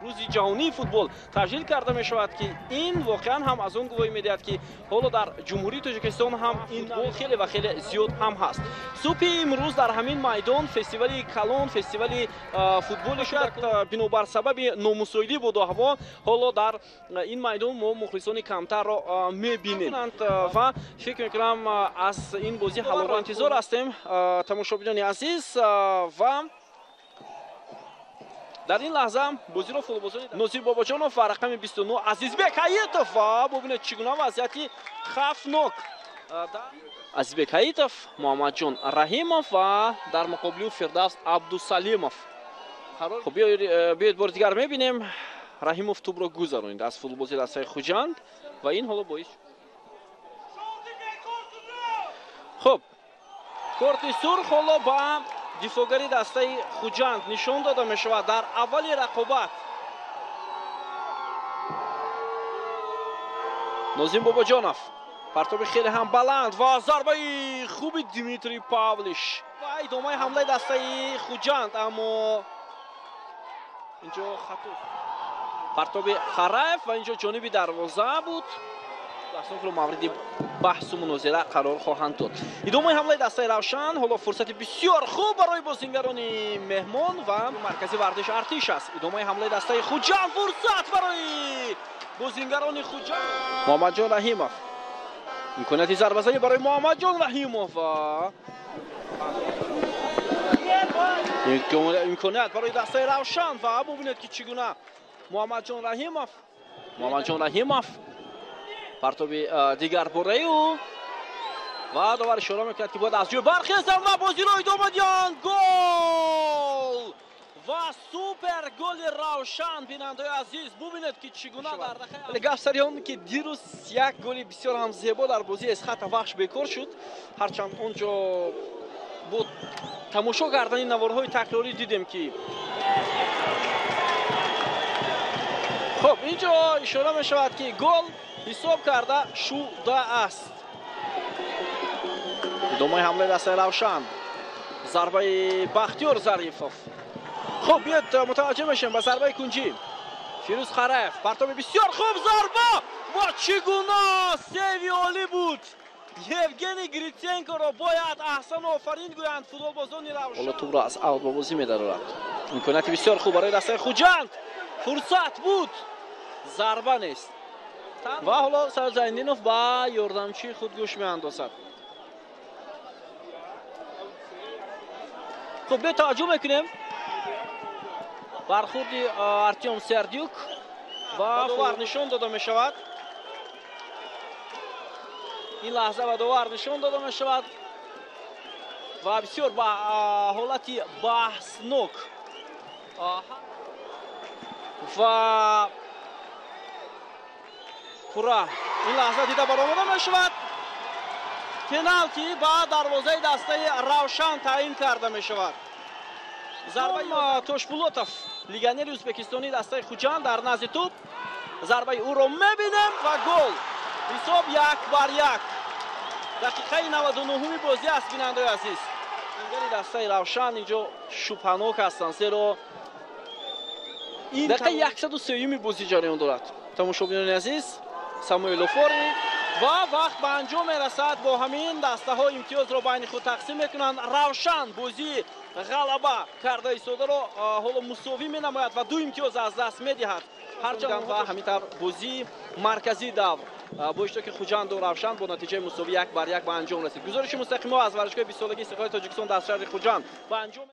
Рӯзи ҷаҳонии футбол таҷлил карда мешавад, ки ин воқеан ҳам аз он гувоҳӣ медиҳад, ки ҳоло дар Ҷумҳурии Тоҷикистон ҳам ин футбол хеле ва хеле зиёд ҳам ҳаст. Субҳи имрӯз дар ҳамин майдон фестивали калон, фестивали футболи шояд бинобар сабаби номусоидӣ боду ҳаво ҳоло дар ин майдон мо мухлисони камтарро мебинем ва фикр мекунам, аз ин бозӣ ҳалоро интизор ҳастем, тамошобинони азиз. Ва дар ин лаҳза бозиро футболбозони Нозир Бобоҷонов ва рақами 29 Азизбек Ҳаитов. Ва бубинед, чӣ гуна вазъияти хавфнок. Азизбек Ҳаитов, Муҳаммадҷон Раҳимов ва дар муқобили ӯ Фирдавс Абдусалимов. Хуб, биёед бори дигар мебинем. Раҳимов тӯбро гузаронид аз футболбози дастаи Хуҷанд ва ин ҳоло боис, хуб, корти сурх ҳоло ба дифоъгари дастаи Хуҷанд нишон дода мешавад дар аввали рақобат. Нозим Бобоҷонов, партоби хеле ҳам баланд ва зарбаи хуби Дмитрий Павлиш ва идомаи ҳамлаи дастаи Хуҷанд, аммо инҷо хато. Партоби Хараев ва инҷо ҷониби дарвоза буд. Дастонро мавриди баҳсу мунозира қарор хоҳанд дод. Идомаи ҳамлаи дастаи Равшан, ҳоло фурсати бисёр хуб барои бозингарони меҳмон ва маркази варзиш Артиш аст. Идомаи ҳамлаи дастаи Хуҷанд, фурсат барои бозингарони Хуҷанд. Муҳаммадҷон Раҳимов, имконияти зарбазанӣ барои Муҳаммадҷон Раҳимов ва имконият барои дастаи Равшан. Ва бубинед, ки чӣ гуна Муҳаммадҷон Раҳимов, Муҳаммадҷон Раҳимов, партоби дигар бораи ӯ ва довар ишора мекунад, ки бояд аз ҷой бархезанд ва бозиро идома диҳанд. Гол ва супер голи Равшан! Бинандаои азиз, бубинед, ки чӣ гуна дар дақиқа. Гап сари он, ки дирӯз як голи бисёр ҳам зебо дар бозии Эсхата Вахш бекор шуд. Ҳарчанд он ҷо бо тамошо кардани наворҳои такрорӣ дидем, ки хуб, ин ҷо ишора мешавад, ки гол ҳисоб карда шудааст. Идомаи ҳамлаи дастаи Равшан, зарбаи Бахтиёр Зарифов. Хуб, биёед мутаваҷҷӯҳ мешавем ба зарбаи кунҷӣ. Фирӯз Хараев, партоби бисёр хуб, зарба ва чӣ гуна сейви олӣ буд! Евгений Гриценкоро бояд аҳсану офарин гӯянд футболбозони Равшан. Ҳоло тӯбро аз аут ба бозӣ медарорад. Имконияти бисёр хуб барои дастаи Хуҷанд, фурсат буд, зарба нест. Ва ҳоло Саид Зайниддинов ба ёрдамчии худ гӯш меандозад. Хуб, биё таваҷҷӯҳ мекунем бархурди Артем Сердюк ва довар нишон дода мешавад. Ин лаҳза ба довар нишон дода мешавад ва бисёр ба ҳолати баҳснок ва пурра ин лаҳза дида баромада мешавад. Пеналти ба дарвозаи дастаи Равшан таъин карда мешавад. Зарбаи Тошбулотов, легионери ӯзбекистонии дастаи Хуҷанд, дар назди тӯб, зарбаи ӯро мебинем ва гол! Ҳисоб 1-1. Дақиқаи 99-уми бозӣ аст, бинандаои азиз. Бозингари дастаи Равшан инҷо шубҳанок ҳастанд, зеро ин дақиқаи 103-юми бозӣ ҷараён дорад, тамошобинони азиз. Самуэл Офори ва вақт ба анҷом мерасад. Бо ҳамин дастаҳо имтиёзро байни худ тақсим мекунанд. Равшан бозии ғалаба карда истодаро ҳоло мусовӣ менамояд ва ду имтиёз аз даст медиҳад. Ҳарчанд ва ҳамин тавр бозии марказии давр бо иштироки Хуҷанду Равшан бо натиҷаи мусовӣ 1-1 ба анҷом расид. Гузориши мустақимо аз варзишгоҳи бистсолагии Истиқлоли Тоҷикистон дар шаҳри Хуҷанд ба анҷом.